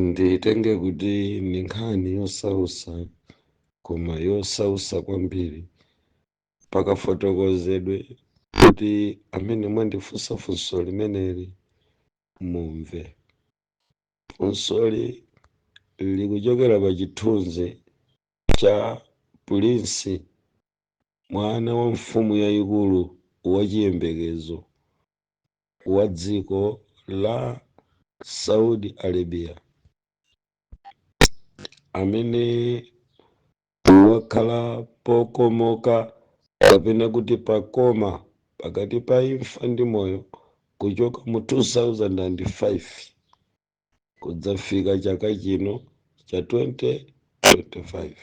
Nditenge kuti ndi nkhani yosausa, koma yosausa kwambiri pakafotokozedwe, kuti amene mwandifunsa funso limeneli mumve. Funsoli likuchokera pa chithunzi cha prince, mwana wa mfumu yayikulu wachiyembekezo wa dziko la Saudi Arabia, amene wakhala pokomoka, kapena kuti pa coma, pakati pa imfa ndi moyo kuchoka mu 2005 kudzafika chaka chino cha 2025.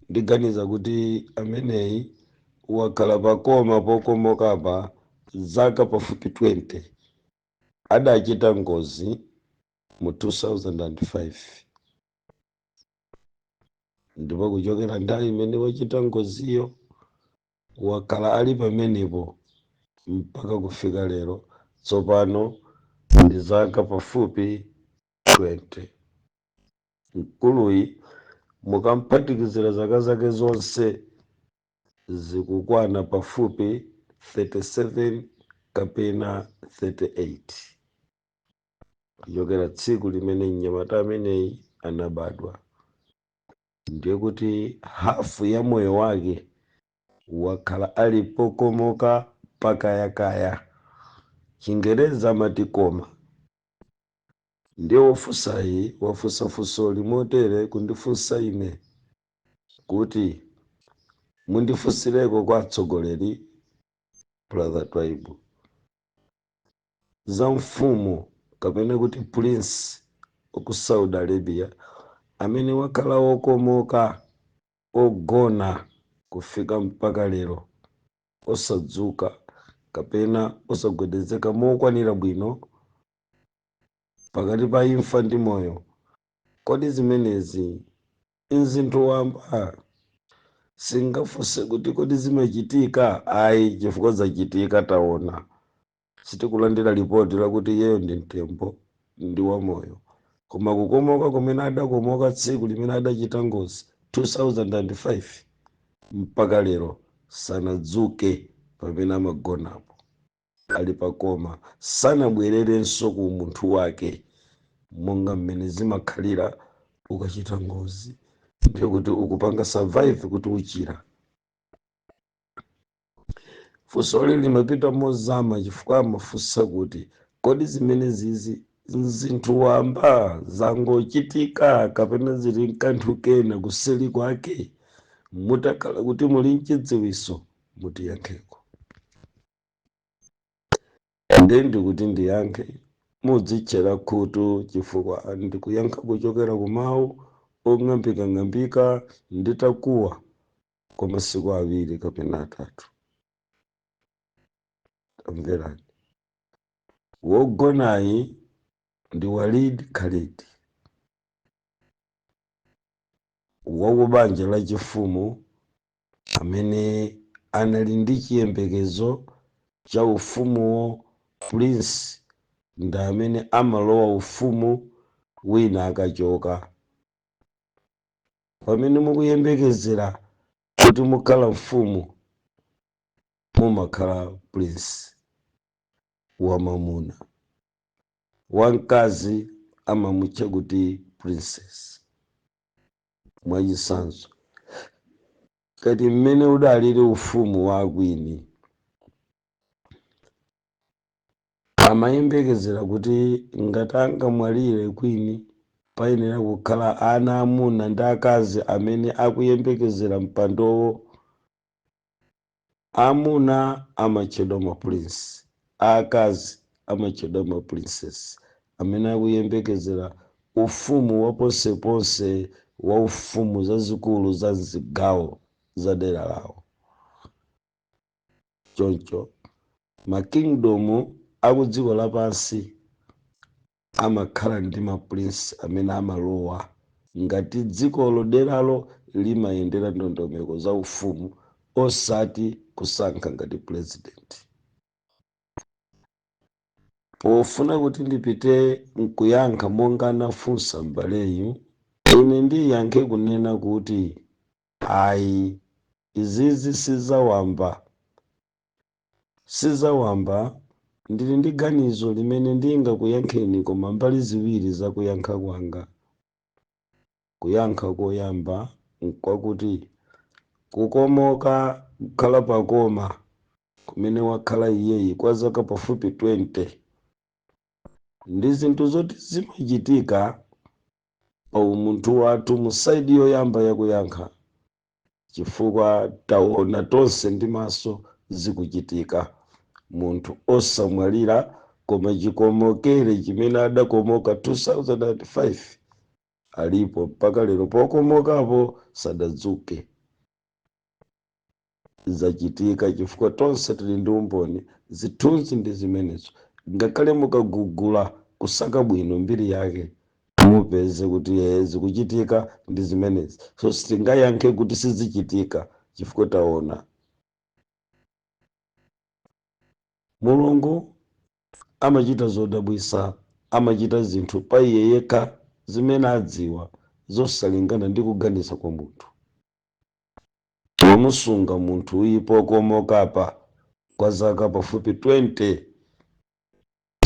Ndiganiza kuti ameneyi wakhala pa coma, pokomokapa, zaka pafupi 20. Adachita ngozi mu 2005, ndipo kuchokera nthawi imene wachita ngoziyo wakhala ali pamenepo mpaka kufika lero. Tsopano ndi zaka pafupi 20. Mkuluyi mukamphatikizira zaka zake zonse zikukwana pafupi 37 kapena 38 kuchokera tsiku limene mnyamata ameneyi anabadwa. Ndiye kuti hafu ya moyo wake wakhala ali pokomoka, pakayakaya, Chingereza amati coma. Ndiye wofunsayi wafunsa funsoli motere, kundifunsa ine kuti mundifunsireko kwa atsogoleri, Brother Twaibu, za mfumu kapena kuti prince ku Saudi Arabia amene wakhala wokomoka, ogona kufika mpaka lero, osadzuka kapena osagwedezeka mokwanira bwino, pakati pa imfa ndi moyo. Kodi zimenezi nzinthu wamba? Singafunse kuti kodi zimachitika, ayi, chifukwa zachitika, taona. Sitikulandira ripoti lakuti iyeyo ndi mtembo, ndi wamoyo, koma kukomoka kumene adakomoka tsiku limene adachita ngozi 2005 mpaka lero sanadzuke. Pamene amagonapo ali pa coma, sanabwererenso ku munthu wake monga mmene zimakhalira ukachita ngozi, ndiye kuti ukupanga survive, kuti uchira. Funsoli limapita mozama chifukwa amafunsa kuti kodi zimene zizi nzinthu wamba zangochitika kapena zili nkanthu kena kuseli kwake? Mutakhala kuti muli mchidziwiso, mutiyankheko. Ndiye ndikuti ndiyankhe, mudzitchera khutu, chifukwa ndikuyankha kuchokera ku mawu ong'ambikang'ambika nditakuwa kwa masiku 2 kapena 3. Tamverani, wogonayi ndi Walid Khalid, wakubanja la chifumu, amene anali ndi chiyembekezo cha ufumuwo. Prince ndi amene amalowa ufumu wina akachoka. Pamene mukuyembekezera kuti mukhala mfumu, mumakhala prince wamamuna. Wamkazi amamutcha kuti princess. Mwachitsanzo, kati mmene udalili ufumu wa akwini, amayembekezera kuti ngati angamwalire queen, payenera kukhala ana amuna ndi akazi amene akuyembekezera mpandowo. Amuna amatchedwa ma prince, aakazi amatchedwa ma princess, amene akuyembekezera ufumu wa ponseponse wa ufumu zazikulu za mzigawo za dera lawo. Choncho ma kingdom aku dziko lapansi amakhala ndi ma prince amene amalowa ngati dzikolo, deralo limayendera ndondomeko za ufumu, osati kusankha ngati president. Pofuna kuti ndipite nkuyankha monga anafunsa m'baleyu, ine ndiyankhe kunena kuti ayi, izizi sizawamba, sizawamba. Ndili ndi ganizo limene ndingakuyankheni, koma mbali ziwiri zakuyankha kwanga. Kuyankha koyamba nkwakuti kukomoka, kukhala pa coma kumene wakhala iyeyi kwa zaka pafupi 20, ndi zinthu zoti zimachitika pa umunthu wathu, mu side yoyamba yakuyankha, chifukwa taona tonse ndi maso zikuchitika, munthu osamwalira, koma chikomokere chimene adakomoka 2005 alipo mpaka lero pokomokapo sadadzuke. Zachitika chifukwa tonse tili ndi umboni, zithunzi ndi zimenezo. Ngakhale mukagugula kusaka bwino mbiri yake, mupeze kuti zikuchitika ndi zimenezi. So sitingayankhe kuti sizichitika chifukwa taona. Mulungu amachita zodabwisa, amachita zinthu pa iye yekha zimene adziwa, zosalingana ndi kuganiza kwa munthu. Wamusunga munthu uyi pokomokapa kwa zaka pafupi 20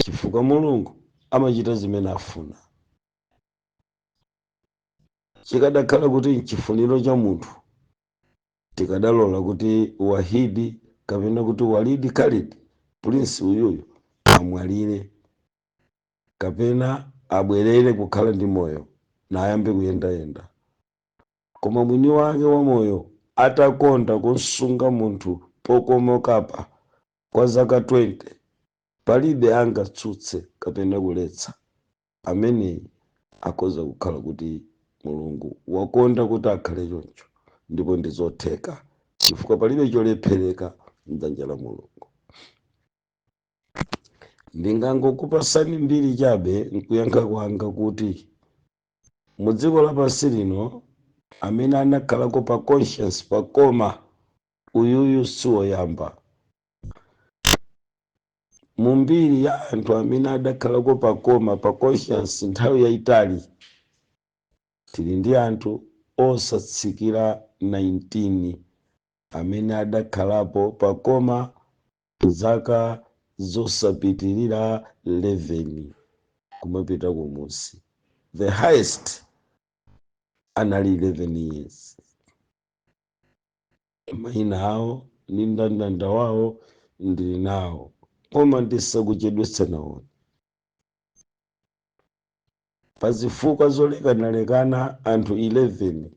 chifukwa Mulungu amachita zimene afuna. Chikadakhala kuti nchifuniro cha munthu, tikadalola kuti Wahidi kapena kuti Walidi Khalid Prince uyuyu amwalire kapena abwerere kukhala ndi moyo nayambe kuyendayenda. Koma mwini wake wa moyo atakonda kusunga munthu pokomokapa kwa zaka 20, palibe angatsutse kapena kuletsa. Ameneyi akhoza kukhala kuti Mulungu wakonda kuti akhale choncho, ndipo ndi zotheka chifukwa palibe cholephereka mdzanja la Mulungu. Ndingangokupasani mbiri chabe nkuyankha kwanga kuti mu dziko lapansi lino amene anakhalako pa conscience, pa coma, uyuyu siwoyamba. Mu mbiri ya anthu amene adakhalako pa coma, pa conscience nthawi yayitali, tili ndi anthu osatsikira 19 amene adakhalapo pa coma zaka zosapitirira 11 kumapita kumusi. The highest anali 11 years. Mayina awo ndi mndandanda wawo ndili nawo, koma ndisakuchedwetsa nawoni. Pa zifukwa zolekanalekana, anthu 11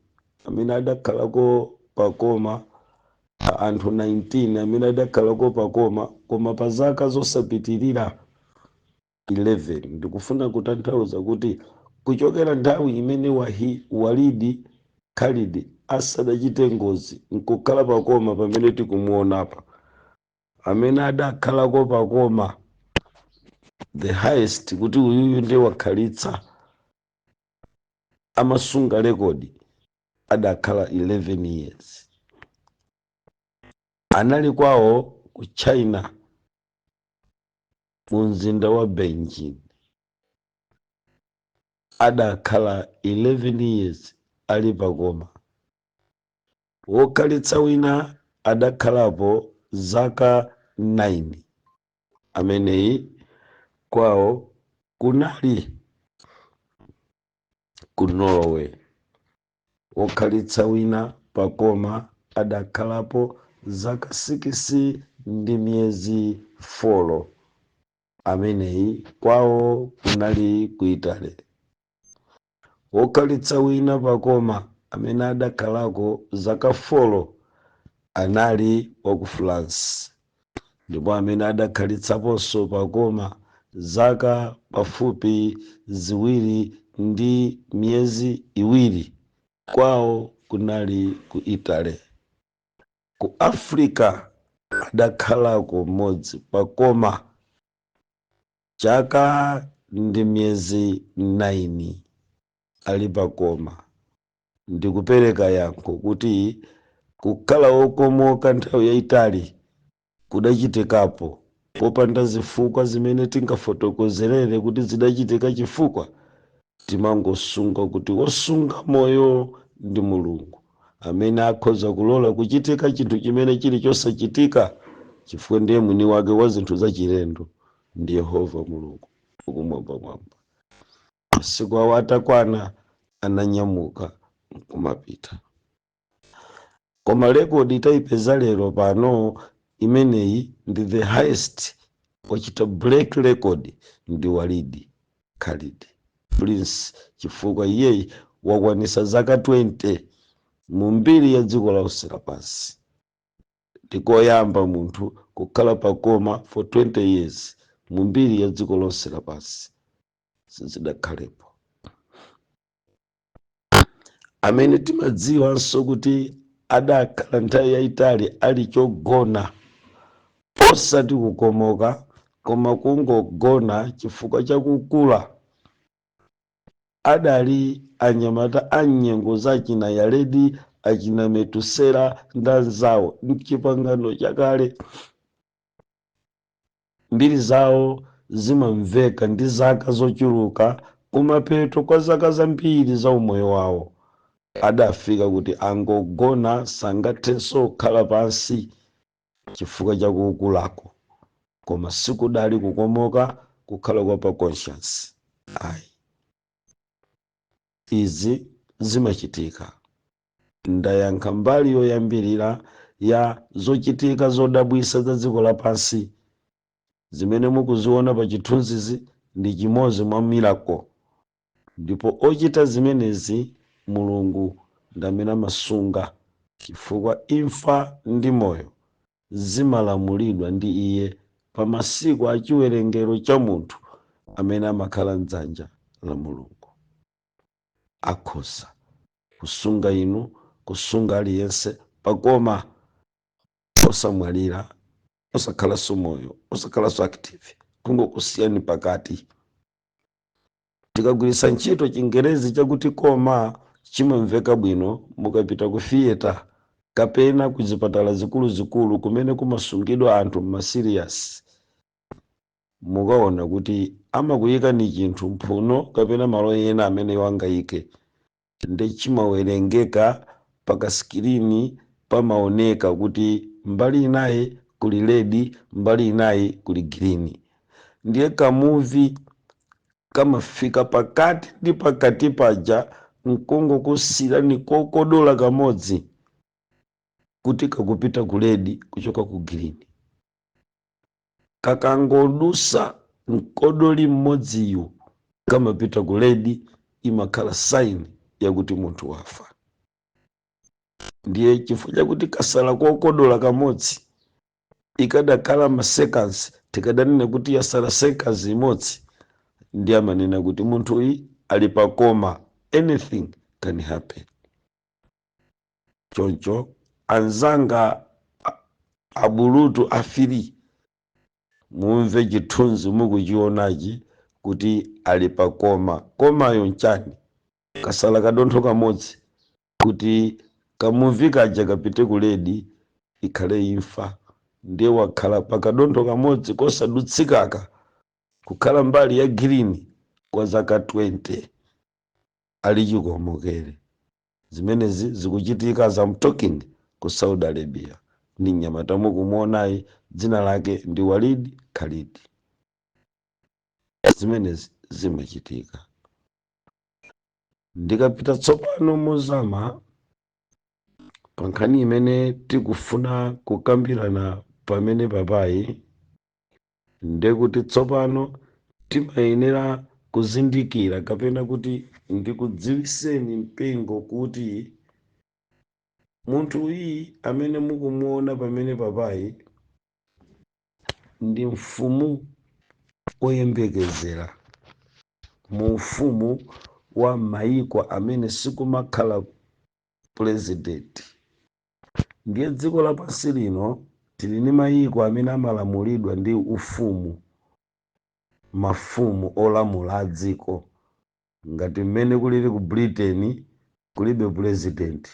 amene adakhalako pa coma, anthu 19 amene adakhalako pa coma koma pa zaka zosapitirira 11. Ndikufuna kutanthauza kuti kuchokera nthawi imene Walidi Khalid asadachite ngozi nkukhala pa coma pamene tikumuonapa, amene adakhalako pa coma the highest, kuti uyuyu ndiye wakhalitsa, amasunga rekodi, adakhala 11 years. Anali kwawo ku China, mu mzinda wa Beijing. Adakhala 11 years ali pa coma. Wokhalitsa wina adakhalapo zaka 9, ameneyi kwawo kunali ku Norway. Wokhalitsa wina pa coma adakhalapo zaka 6 ndi miyezi 4, ameneyi kwawo kunali ku Italy. Wokhalitsa wina pa coma amene adakhalako zaka 4 anali wa ku France, ndipo amene adakhalitsaponso pa coma zaka pafupi 2 ndi miyezi 2, kwawo kunali ku Italy. Ku Africa adakhalako mmodzi pa coma chaka ndi miyezi 9 ali pa coma. Ndikupereka yankho kuti kukhala wokomoka nthawi yayitali kudachitikapo. Popanda zifukwa zimene tingafotokozerere kuti zidachitika, chifukwa timangosunga kuti wosunga moyo ndi Mulungu amene akhoza kulola kuchitika chinthu chimene chili chosachitika, chifukwa ndiye mwini wake wa zinthu zachilendo, ndi Yehova Mulungu wakumwambamwamba. Masiku awo atakwana, ananyamuka nkumapita. Koma record tayipeza lero pano imeneyi ndi the highest. Wachita break record ndi Walidi Khalid Prince, chifukwa iyeyi wakwanisa zaka 20 mu mbiri ya dziko lonse lapansi. Ndikoyamba munthu kukhala pa coma for 20 years mu mbiri ya dziko lonse lapansi, sizidakhalepo. Amene timadziwanso kuti adakhala nthawi yayitali ali chogona, osati kukomoka koma kungogona chifukwa chakukula, adali anyamata a nyengo za achina Yaredi, achina Metusela ndi anzawo mchipangano chakale. Mbiri zawo zimamveka ndi zaka zochuluka. Kumapeto kwa zaka zambiri za umoyo wawo adafika kuti angogona, sangathenso kukhala pansi chifukwa chakukulako, koma sikudali kukomoka, kukhala kwa pa conscience ayi. Izi zimachitika. Ndayankha mbali yoyambirira ya zochitika zodabwisa za dziko lapansi zimene mukuziona pa chithunzizi, ndi chimodzi mwa miracle, ndipo ochita zimenezi Mulungu ndi amene amasunga, chifukwa imfa ndi moyo zimalamulidwa ndi iye pa masiku a chiwerengero cha munthu amene amakhala mdzanja la Mulungu. Akhoza kusunga inu, kusunga aliyense pa coma, osamwalira, osakhalanso moyo, osakhalanso active, kungokusiyani pakati. Tikagwiritsa ntchito Chingerezi chakuti coma, chimamveka bwino. Mukapita ku theatre kapena ku zipatala zikuluzikulu kumene kumasungidwa anthu ma serious, mukaona kuti amakuyikani chinthu mphuno kapena malo ena amene wangayike, ndi chimawerengeka paka screen, pamaoneka kuti mbali inayi kuli red, mbali inayi kuli green. Ndiye kamuvi kamafika pakati ndi pakati paja, nkungokusiyirani kokodola kamodzi kuti kakupita ku red kuchoka ku green. Kakangodusa mkodoli mmodziyu, kamapita ku red, imakhala sign yakuti munthu wafa. Ndiye chifukwa chakuti kasala kokodola kamodzi, ikadakhala ma seconds, tikadanena kuti yasala seconds imodzi, ndi amanena kuti munthu uyi ali pa coma, anything can happen. Choncho anzanga abulutu afiri, mumve chithunzi mukuchionachi kuti ali pa coma. Comayo nchani? Kasala kadontho kamodzi kuti kamuvi kaja kapite ku red, ikhale imfa. Ndiye wakhala pakadontho kamodzi kosadutsikaka, kukhala mbali ya green kwa zaka 20 ali chikomokere. Zimenezi zikuchitika as I'm talking ku Saudi Arabia, ndi mnyamata mukumuonayi, dzina lake ndi Walid Khalid. Zimenezi zimachitika. Ndikapita tsopano mozama pa nkhani imene tikufuna kukambirana pamene papayi, ndekuti tsopano timayenera kuzindikira, kapena kuti ndikudziwiseni mpingo, kuti munthu uyi amene mukumuona pamene papayi ndi mfumu oyembekezera mu ufumu wa maiko amene sikumakhala president. Ndiye dziko lapansi lino tili ndi mayiko amene amalamulidwa ndi ufumu, mafumu olamula a dziko, ngati mmene kulili ku Britain, kulibe president,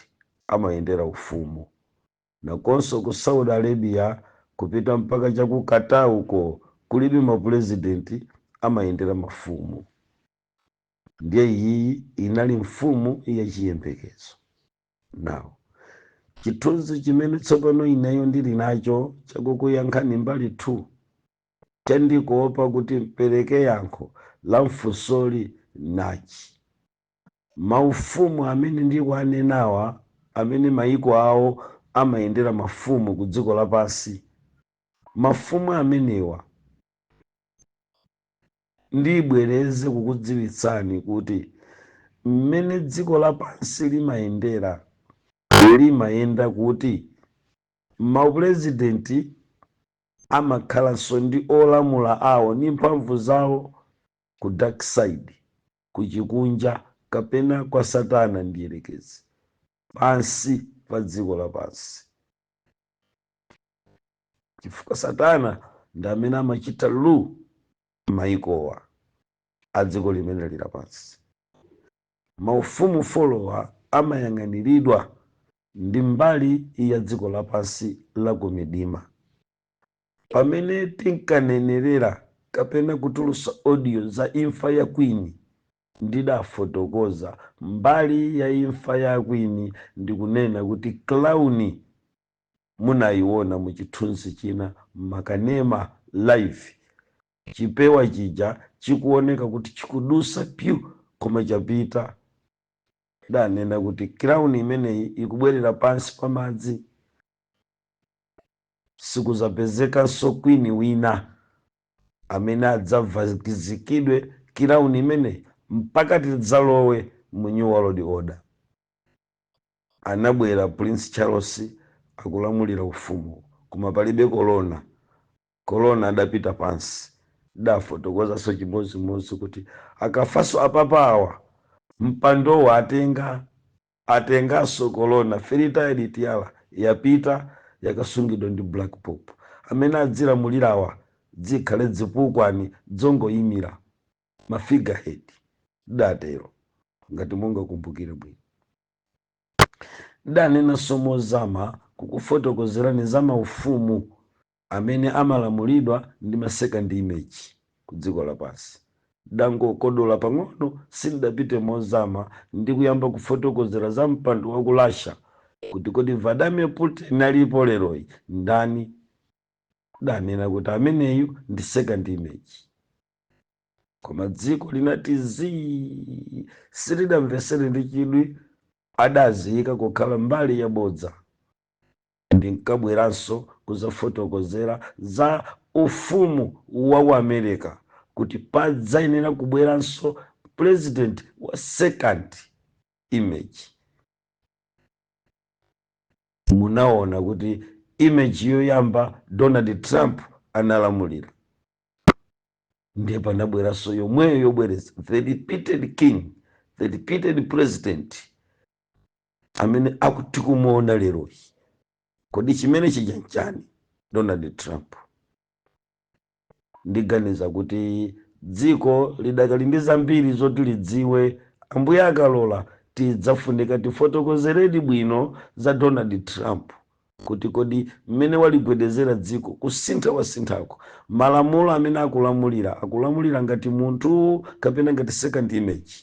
amayendera ufumu. Nakonso ku Saudi Arabia kulibe president, Kupita mpaka chaku Qatar uko, kulibe mapurezidenti, amayendera mafumu. Ndiye iyi inali mfumu yachiyembekezo. Now, chithunzi chimene tsopano ineyo ndili nacho chakukuyankhani mbali 2, chandikuopa kuti mpereke yankho la mfunsoli nachi: maufumu amene ndikuanenawa, amene maiko awo amayendera mafumu ku dziko lapansi, mafumu amenewa, ndibwereze kukudziwitsani kuti mmene dziko lapansi limayendera, limayenda kuti mapurezidenti amakhalanso ndi olamula awo ndi mphamvu zawo ku dark side, kuchikunja kapena kwa Satana ndiyelekezi, pansi pa dziko lapansi, chifukwa Satana ndi amene amachita rule maikowa a dziko limene lili lapansi. Maufumu four wa amayang'aniridwa ndi mbali ya dziko lapansi la kumidima. Pamene tinkanenerera kapena kutulusa audio za imfa ya Queen, ndidafotokoza mbali ya imfa ya Queen ndikunena kuti crown munayiona mu chithunzi china makanema live, chipewa chija chikuoneka kuti chikudusa pyu, koma chapita. Danena kuti crown imeneyi ikubwerera pansi pa madzi, sikuzapezekanso queen wina amene adzavazikidwe crown imeneyi mpaka tidzalowe mu New World Order. Anabwera Prince Charles, akulamulira ufumu, koma palibe korona. Korona adapita pansi. Dafotokozanso chimodzimodzi kuti akafanso apapawa, mpandowo atenga, atenganso korona. Fairy tiara yapita, yakasungidwa ndi Black Pope. Amene adzilamulirawa dzikhale dzipukwani dzongoyimira, ma figurehead. Datero, ngati mungakumbukire bwino. Danenanso mozama kukufotokozerani za maufumu amene amalamulidwa ndi ma second image ku dziko lapansi. Dangokodola pang'ono, sindidapite mozama ndi kuyamba kufotokozera za mpando wa ku Russia, kuti kodi Vladimir Putin alipo leroyi ndani? Danena kuti ameneyu ndi second image, koma dziko linati zii, silidamvesere ndi chidwi, adaziyika kukhala mbali yabodza. Ndinkabweranso kuzafotokozera za ufumu wa ku America, kuti padzayenera kubweranso president wa second image. Munaona kuti image yoyamba Donald Trump analamulira, ndiye panabweranso yomweyo yobwereza, the repeated king, the repeated president amene akuti kumuona leroyi. Kodi chimene chija nchani? Donald Trump. Ndiganiza kuti dziko lidakali ndi zambiri zoti lidziwe. Ambuye akalola, tidzafunika tifotokozeredi bwino za Donald Trump, kuti kodi mmene waligwedezera dziko, kusintha wasinthako malamulo amene akulamulira, akulamulira ngati munthu kapena ngati second image?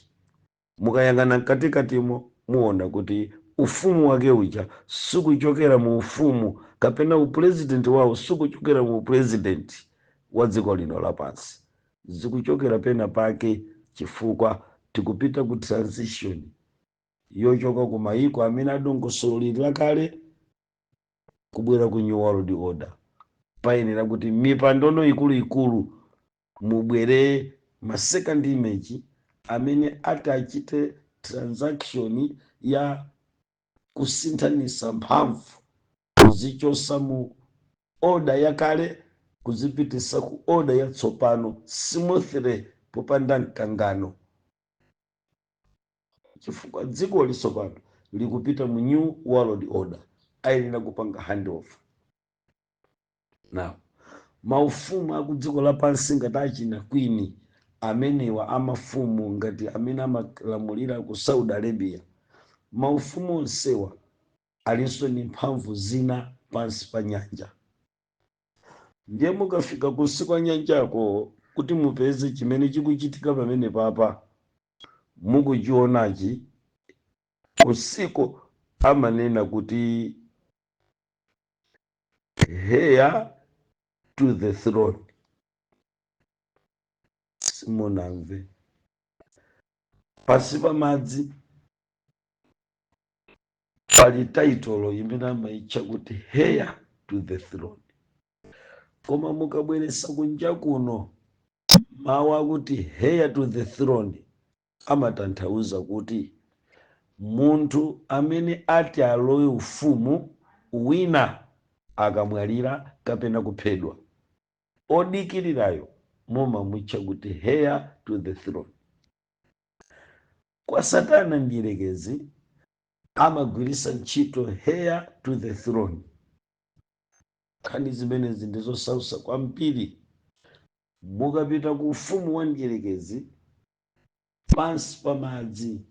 Mukayang'ana mkatikatimo, muona kuti ufumu wake uja sikuchokera mu ufumu, kapena upurezidenti wawo sikuchokera mu upurezidenti wa dziko lino lapansi, zikuchokera pena pake, chifukwa tikupita ku transition yochoka ku mayiko amene adongosolo kale kubwera ku New World Order. Payenera kuti mipandono ikuluikulu mubwere ma second image amene ati achite transaction ya kusinthanisa mphamvu, kuzichosa mu order yakale kuzipitisa ku order yatsopano smoothly, popanda mkangano, chifukwa dziko litsopano likupita mu New World Order, ayenera kupanga handover. Now, maufumu aku dziko lapansi ngati achina queen amenewa, amafumu ngati amene amalamulira ku Saudi Arabia, maufumu onsewa alinso ndi mphamvu zina pansi pa nyanja. Ndiye mukafika kunsi kwa nyanjako kuti mupeze chimene chikuchitika pamene papa mukuchionachi, usiku amanena kuti "heir to the throne". Simunamve. Pansi pa madzi pali title imene amayitcha kuti "heir to the throne", koma mukabweresa kunja kuno, mawu akuti "heir to the throne" amatanthauza kuti munthu amene ati alowe ufumu wina akamwalira kapena kuphedwa, odikirirayo mumamutcha kuti "heir to the throne". Kwa Satana mdierekezi amagwiritsa ntchito "heir to the throne". Nkhani zimenezi ndizosautsa kwambiri. Mukapita ku ufumu wa mdierekezi pansi pa madzi,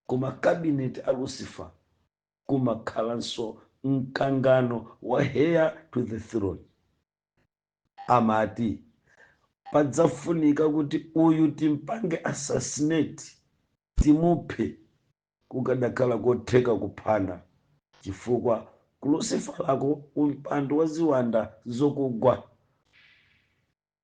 kuma cabinet a Lucifer, kumakhalanso mkangano wa "heir to the throne". Amati padzafunika kuti uyu timpange assassinate, timuphe, kukadakhala kotheka kuphana, chifukwa ku Luciferako, kumpando wa ziwanda zokugwa,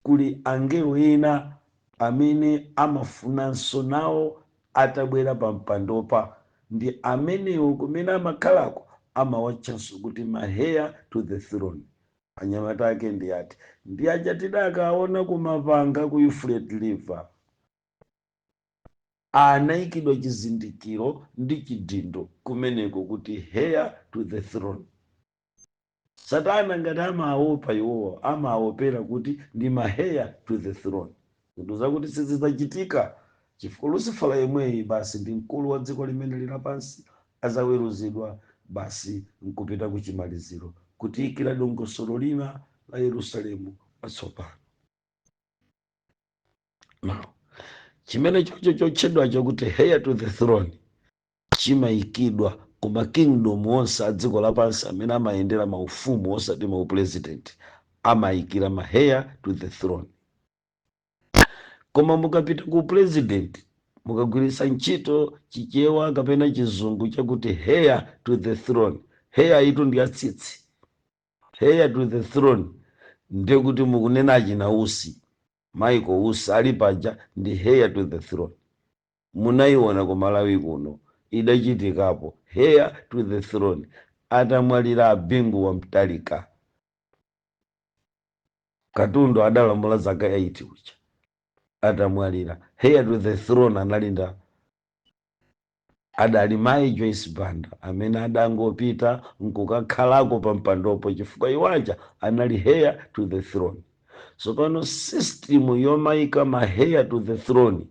kuli angelo ena amene amafunanso nawo atabwera pa mpandopa. Ndi amenewo kumene amakhalako amawatchanso kuti ma "heir to the throne". Anyamata ake ndi ati? Ndi aja tidakaona kumapanga ku Euphrates River, anayikidwa chizindikiro ndi chidindo kumeneko kuti "heir to the throne". Satana ngati amaopa iwowa, amaopera kuti ndi ma "heir to the throne". Zinthu zakuti sizidzachitika, chifukwa Lucifer yemweyi basi ndi mkulu wa dziko limene lili pansi, azaweruzidwa basi nkupita kuchimaliziro, kutiyikira dongosolo lina la Yerusalemu watsopano. Now, chimene chocho chotchedwacho kuti "heir to the throne" chimayikidwa ku ma kingdom onse a dziko lapansi amene amayendera maufumu, osati maupresident, amayikira ma "heir to the throne". Koma mukapita ku president, mukagwiritsa ntchito Chichewa kapena Chizungu chakuti "heir to the throne", hair itu ndi yatsitsi. "Heir to the throne" ndiye kuti mukunena achina Usi, Michael Usi ali paja ndi "heir to the throne". Munayiona ku Malawi kuno idachitikapo "heir to the throne" atamwalira Bingu wa Mtalika, katundu adalamula zaka 8 uja atamwalira, "heir to the throne" analinda adali mayi Joyce Banda, amene adangopita nkukakhalako pa mpandopo chifukwa iwaja anali "heir to the throne". So pano system yomayika ma "heir to the throne"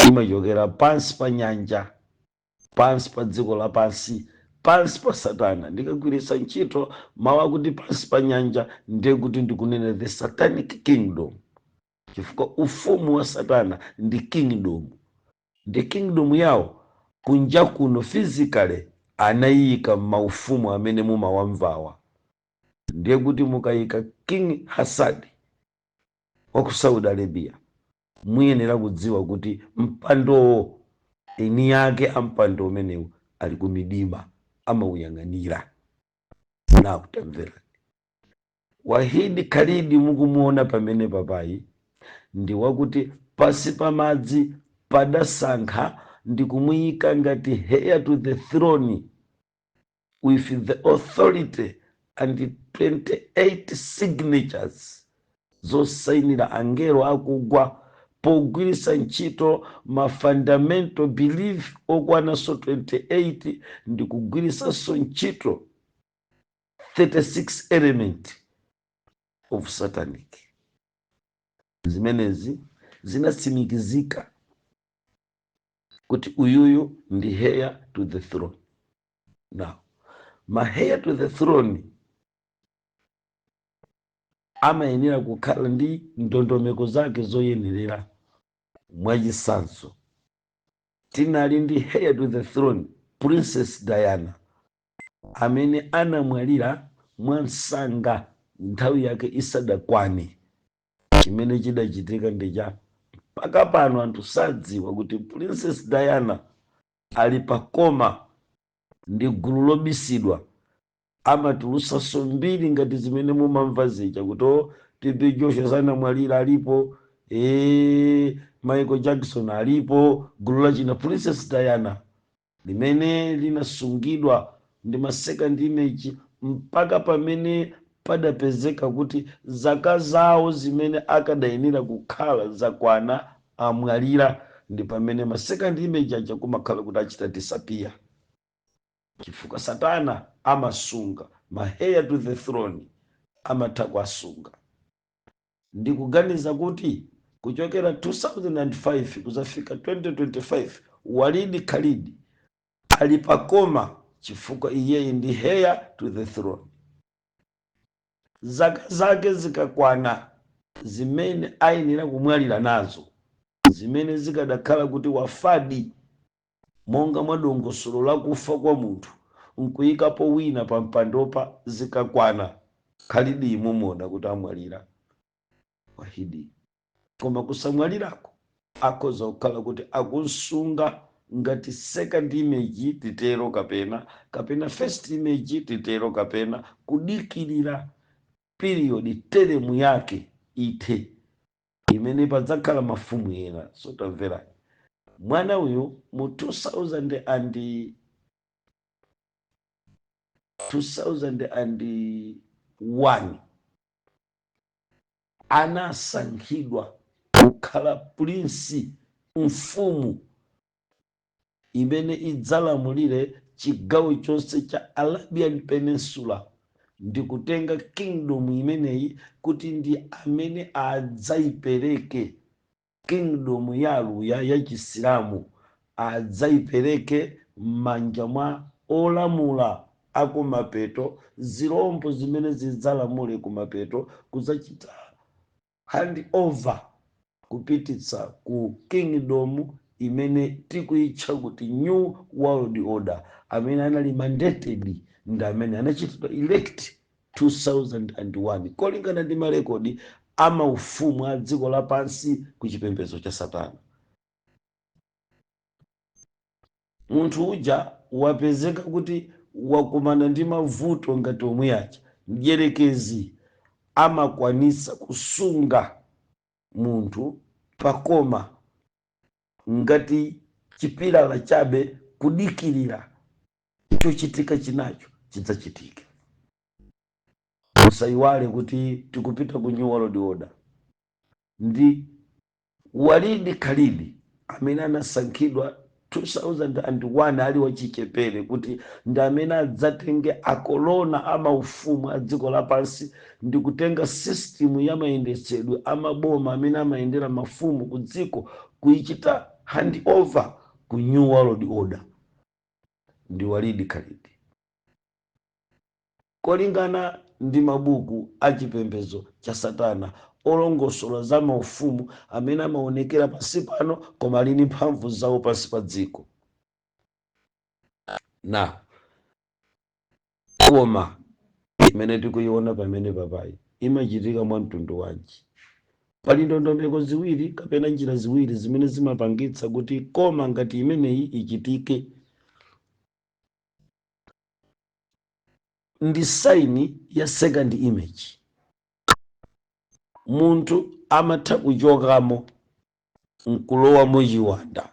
imachokera pansi pa nyanja, pansi pa dziko lapansi, pansi pa Satana. Ndikagwiritsa ntchito mawu akuti pansi pa nyanja, ndiye kuti ndikunena the satanic kingdom, chifukwa ufumu wa Satana ndi kingdom, ndi kingdom yawo kunja kuno physically anayika maufumu amene mumawamvawa. Ndiye kuti mukayika King Hassan wa ku Saudi Arabia, muyenera kudziwa kuti mpandowo, eni yake ampando umenewu ali ku midima, amauyang'anira. Nakutamverani, Wahidi Khalidi mukumuona pamene papayi ndi wakuti pasi pa madzi padasankha ndi kumuyika ngati "heir to the throne" with the authority and 28 signatures zosayinira angelo akugwa, pogwiritsa ntchito ma fundamental belief okwananso 28 ndi kugwiritsanso ntchito 36 element of satanic. Zimenezi zinatsimikizika kuti uyuyu ndi "heir to the throne". Now, ma "heir to the throne" amayenera kukhala ndi ndondomeko zake zoyenerera. Mwachitsanzo, tinali ndi "heir to the throne" Princess Diana, amene anamwalira mwansanga Nthawi yake isadakwane, chimene chidachitika ndi cha mpaka pano anthu sadziwa kuti Princess Diana ali pa coma ndi gulu lobisidwa. Amatulusanso mbiri ngati zimene mumamva zija kuti o TB Joshua sanamwalira, alipo, Michael Jackson alipo. Gulu lachina Princess Diana limene linasungidwa ndi ma second image mpaka pamene padapezeka kuti zaka zawo zimene akadayenera kukhala zakwana, amwalira, ndi pamene ma second image aja kumakhala kuti achita disappear, chifukwa Satana amasunga ma heir to the throne, amatha kuasunga. Ndikuganiza kuti kuchokera 2005 kuzafika 2025, Walidi Khalidi ali pa coma chifukwa iyeyi ndi heir to the throne. Zaka zake zikakwana zimene ayenera kumwalira nazo, zimene zikadakhala kuti wafadi monga mwa dongosolo lakufa kwa munthu nkuyikapo wina pa mpandopa, zikakwana Khalidi imumona kuti amwalira Wahidi. Koma kusamwalirako akhoza kukhala kuti akunsunga ngati second image titero, kapena first image titero, kapena kudikirira period, term yake ithe imene padzakhala mafumu ena. So tamverani, mwana uyu mu 2000 and 2001 anasankhidwa kukhala prince, mfumu imene idzalamulire chigawo chonse cha Arabian Peninsula, ndi kutenga kingdom imeneyi kuti ndi amene adzayipereke kingdom ya Aluya ya Chisilamu, adzayipereke m'manja mwa olamula akumapeto, zirombo zimene zidzalamule kumapeto, kudzachita hand over kupititsa ku kingdom imene tikuyitcha kuti New World Order. Amene anali mandated ndi amene anachitidwa elect 2001 kolingana ndi marekodi amaufumu a dziko lapansi ku chipembedzo cha Satana. Munthu uja wapezeka kuti wakumana ndi mavuto ngati omwe aja. Mdyerekezi amakwanisa kusunga munthu pa coma ngati chipilala chabe, kudikirira chochitika chinacho chidzachitika. Musayiwale kuti tikupita ku New World Order ndi Walidi Khalidi amene anasankhidwa 2001 ali wachichepere kuti ndi amene adzatenge akolona amaufumu a dziko lapansi ndi kutenga system ya mayendetsedwe amaboma amene amayendera mafumu ku dziko, kuyichita hand over ku New World Order, ndi Walidi Khalidi kolingana ndi mabuku achipembedzo cha Satana olongosola za maufumu amene amaonekera pansi pano koma ali ndi mphamvu zawo pansi pa dziko. Na koma imene tikuiona pamene papayi imachitika mwa mtundu wanji? Pali ndondomeko ziwiri kapena njira ziwiri zimene zimapangitsa kuti coma ngati imeneyi ichitike. Ndi sign ya second image. Munthu amatha kuchokamo nkulowamo chiwanda,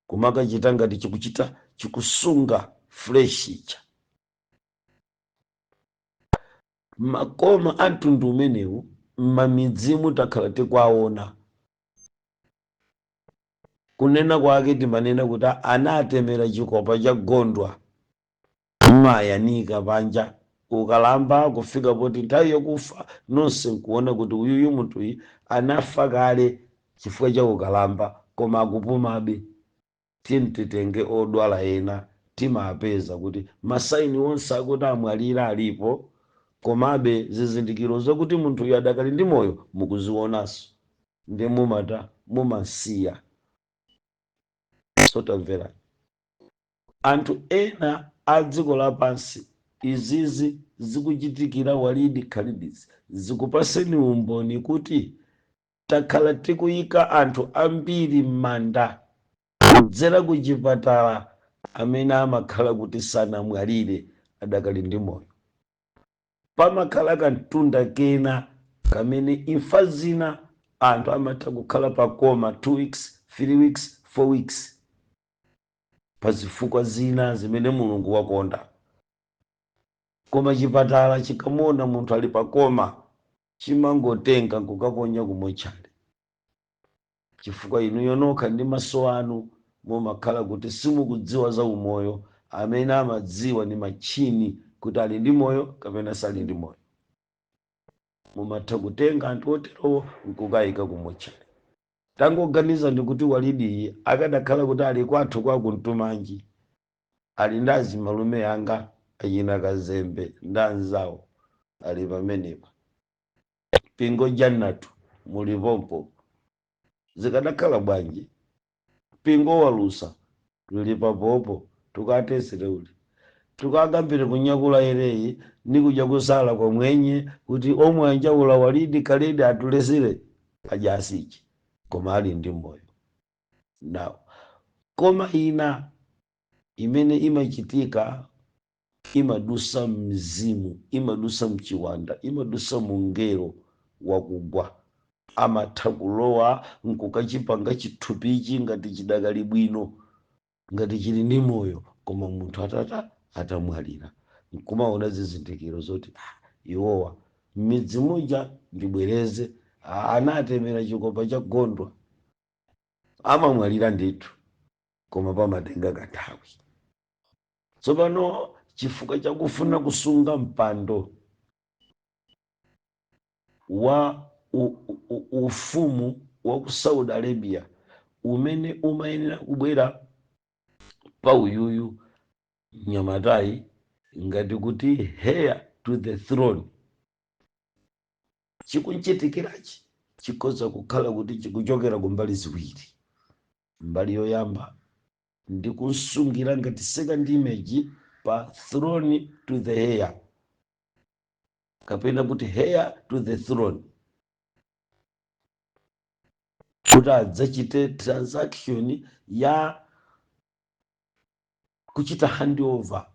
kumakachita ngati chikuchita chikusunga flesh ija. Ma coma a mtundu umenewu m'mamidzimu takhala tikuwaona. Kunena kwake timanena kuti anatemera chikopa cha gondwa, mmayanika panja. Ukalamba kufika poti nthawi yakufa, nonse nkuona kuti uyuyu munthuyu anafa kale chifukwa cha ukalamba, koma akupumabe. Tiyeni titenge odwala ena, timapeza kuti ma sign onse akuti amwalira alipo, komabe zizindikiro zakuti munthuyu adakali ndi moyo mukuzionanso, ndi mumata mumasiya. So tamverani, anthu ena a dziko lapansi Izizi zikuchitikira Walidi Khalidizi zikupaseni umboni kuti takhala tikuyika anthu ambiri m'manda kudzera ku chipatala amene amakhala kuti sanamwalire, adakali ndi moyo. Pamakhala kamtunda kena kamene imfa zina anthu amatha kukhala pa coma 2 weeks, 3 weeks, 4 weeks, pa zifukwa zina zimene Mulungu wakonda. Koma chipatala chikamuona munthu ali pa coma, chimangotenga nkukaponya ku mortuary, chifukwa inuyo nokha ndi maso anu mumakhala kuti simukudziwa za umoyo. Amene amadziwa ndi machine kuti ali ndi moyo kapena sali ndi moyo. Mumatha kutenga anthu oterowo nkukayika ku mortuary. Tangoganiza ndikuti Walidiyi akadakhala kuti ali kwathu kwa Kuntumanji, ali ndi azimalume anga achina Kazembe ndi anzawo ali pamenepa, Pingo Jannatu mulipompo, zikadakhala bwanji? Pingo Walusa lili papopo, tukatesere uli tukagambire kunyakula ereyi nikuja kusala kwa mwenye kuti omwe anjaula Walidi Kalidi atulesere ajasichi, koma ali ndi moyo nawo. Koma ina imene imachitika imadusa mzimu, imadusa mchiwanda, imadusa mungelo wakugwa. Amatha kulowa nkukachipanga chithupichi ngati chidakali bwino, ngati chili ndi moyo, koma munthu atata atamwalira, nkumaona zizindikiro zoti, ah, iwowa m'midzi muja, ndibwereze, ah, anatemera chikopa cha gondwa. Amamwalira ndithu, koma pamatenga kanthawi. Tsopano chifukwa chakufuna kusunga mpando wa ufumu wa ku Saudi Arabia umene umayenera kubwera pa uyuyu mnyamatayi ngati kuti heir to the throne, chikunchitikirachi chikhoza kukhala kuti chikuchokera kumbali ziwiri. Mbali yoyamba ndi kusungira ngati second image pa throne to the heir, kapena kuti heir to the throne, kuti adzachite transaction ya kuchita handover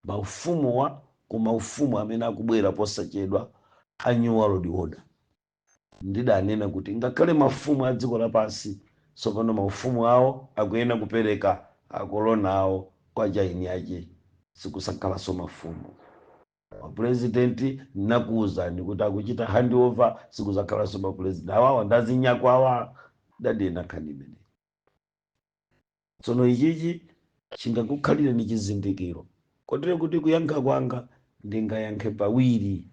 maufumu wa ku maufumu amene akubwera posachedwa a New World Order. Ndidanena kuti ngakhale mafumu a dziko lapansi tsopano maufumu awo akuyena kupereka akolona awo kwa chaini ache, sikusakhalanso mafumu. Mapurezidenti nakuwuzani kuti akuchita handover, sikuzakhalanso mapurezidenti awawa ndazinyakwawa, dadena nkhani imene. Tsono ichichi chingakukhalire ni chizindikiro, kotero kuti kuyankha kwanga ndingayankhe pawiri.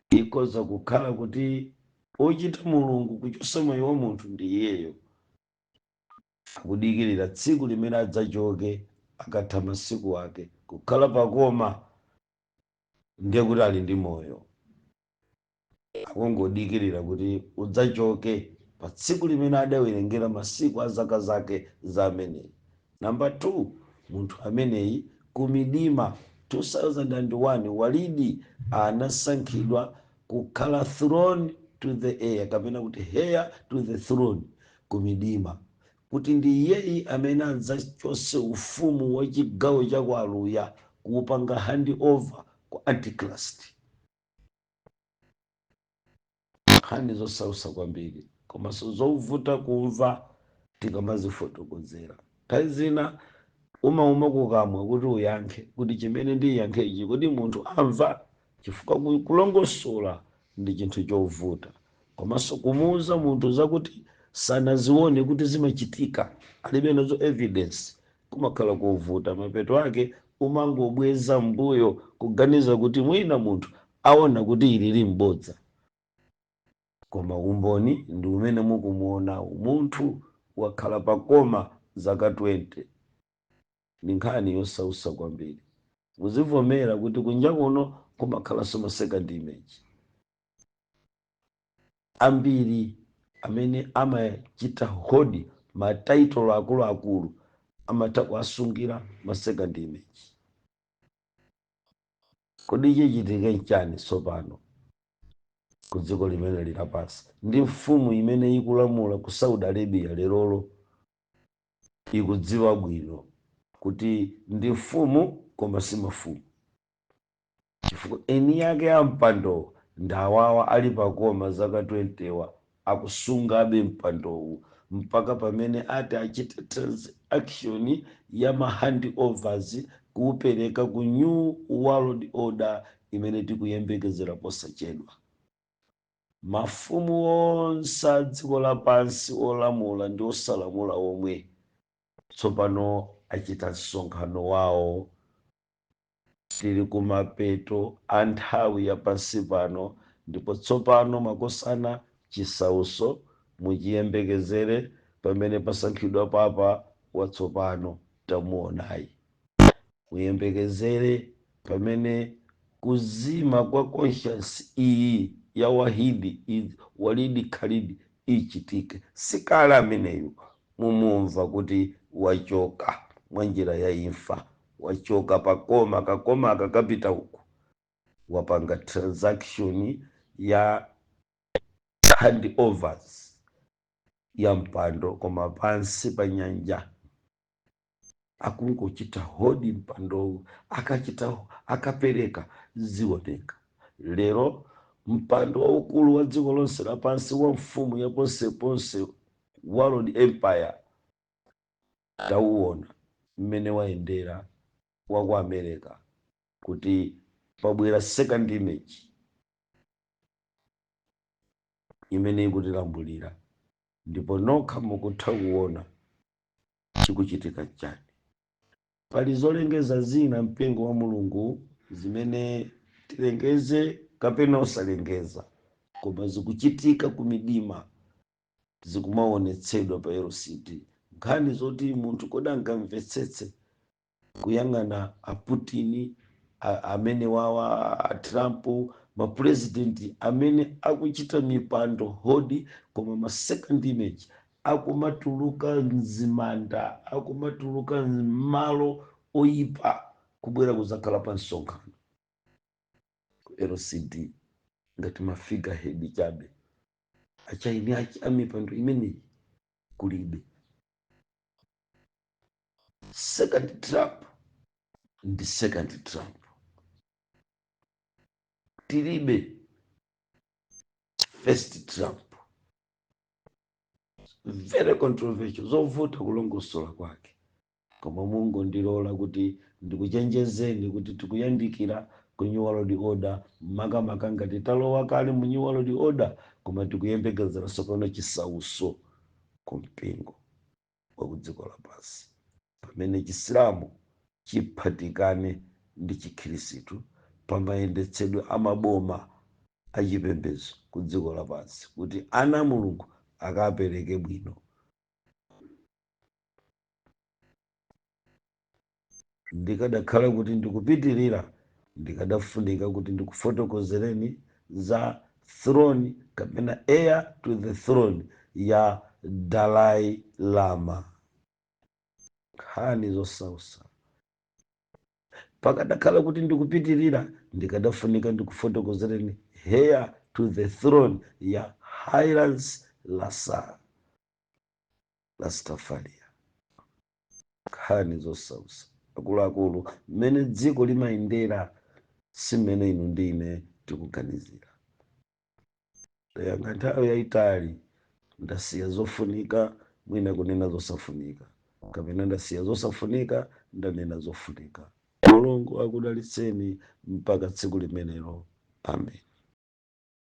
Ikhoza kukhala kuti ochita Mulungu kuchosa moyo wa munthu ndi iyeyo, akudikirira tsiku limene adzachoke akatha masiku ake kukhala pa coma, ndiye kuti ali ndi moyo, akungodikirira kuti udzachoke pa tsiku limene adawerengera masiku a zaka zake za ameneyi. Namba 2, munthu ameneyi kumidima 2001 Walidi anasankhidwa kukhala throne to the heir, kapena kuti heir to the throne kumidima, kuti ndi iyeyi amene adzachose ufumu wa chigawo cha ku Aluya kuupanga hand over ku Antichrist. Nkhani zosausa kwambiri komanso zovuta kumva tikamazifotokozera. Nthawi zina umauma kukamwa kuti uyankhe, kuti chimene ndiyankhe ichi kuti munthu amva, chifukwa kulongosola ndi chinthu chovuta, komanso kumuuza munthu zakuti sanazione kuti zimachitika, alibe nazo evidence, kumakhala kovuta. Mapeto ake umangobweza mbuyo kuganiza kuti mwina munthu aona kuti ili limbodza, koma umboni ndi umene mukumuonawo. Munthu wakhala pa coma zaka 20. Ndi nkhani yosausa kwambiri. Muzivomera kuti kunja kuno kumakhalanso ma second image ambiri amene amachita hold ma title akuluakulu, amatha kuasungira ma second image. Kodi chichitike nchani tsopano ku dziko limene lapansi ndi mfumu imene ikulamula ku Saudi Arabia lerolo? Ikudziwa bwino kuti ndi mfumu koma si mafumu, chifukwa eni yake a mpando ndi awawa ali pakoma zaka 20 wa, akusungabe mpandowu mpaka pamene ati achite transaction ya ma handovers kuupereka ku New World Order imene tikuyembekezera posachedwa. Mafumu onse a dziko lapansi, olamula ndi osalamula omwe, tsopano achita msonkhano wawo. Tili kumapeto a nthawi ya pansi pano, ndipo tsopano, makosana, chisauso muchiyembekezere pamene pasankhidwa papa watsopano tamuonayi. Muyembekezere pamene kuzima kwa conscience iyi ya Wahidi Walidi Khalidi ichitike. Sikale ameneyu mumumva kuti wachoka mwa njira ya imfa, wachoka pakoma, kakoma akakapita uku, wapanga transaction ya handovers ya mpando, koma pansi pa nyanja akungochita hold mpandowu. Akachita, akapereka, zioneka. Lero mpando waukulu wa dziko lonse lapansi wa mfumu ya ponseponse, World Empire, tauona mmene wayendera wa ku America, kuti pabwera second image imene ikutilambulira, ndipo nokha mukutha kuona chikuchitika chani. Pali zolengeza zina, mpingo wa Mulungu, zimene tilengeze kapena osalengeza, koma zikuchitika ku midima, zikumaonetsedwa pa LCD, nkhani zoti munthu kodi angamvetsetse? Kuyang'ana a Putin, amene wawa a Trump, mapurezidenti amene akuchita mipando hold, koma ma second image akumatuluka mzimanda, akumatuluka m'malo oyipa, kubwera kuzakhala pa msonkhano ku LCD ngati ma figurehead chabe. Achaini achi amipando imeneyi kulibe. Second Trump ndi second Trump, tilibe first Trump. Very controversial, zovuta kulongosola kwake, koma mungondilola kuti ndikuchenjezeni kuti tikuyandikira ku New World Order, makamaka ngati talowa kale mu New World Order, koma tikuyembekezera tsopano chisauso ku mpingo wa ku dziko lapansi pamene Chisilamu chiphatikane ndi Chikhirisitu pamayendetsedwe amaboma achipembedzo ku dziko lapansi, kuti ana a Mulungu akapereke bwino. Ndikadakhala kuti ndikupitirira, ndikadafunika kuti ndikufotokozereni za throne kapena heir to the throne ya Dalai Lama, nkhani zosausa. Pakadakhala kuti ndikupitirira, ndikadafunika ndikufotokozereni heir to the throne ya Haile Selassie Rastafaria, nkhani zosausa. Akuluakulu, mmene dziko limayendera si mmene inu ndi ine tikuganizira. Ndayankha nthawi yayitali, ndasiya zofunika, mwina kunena zosafunika, kapena ndasiya zosafunika, ndanena zofunika. Mulungu akudalitseni mpaka tsiku limenelo. Amen.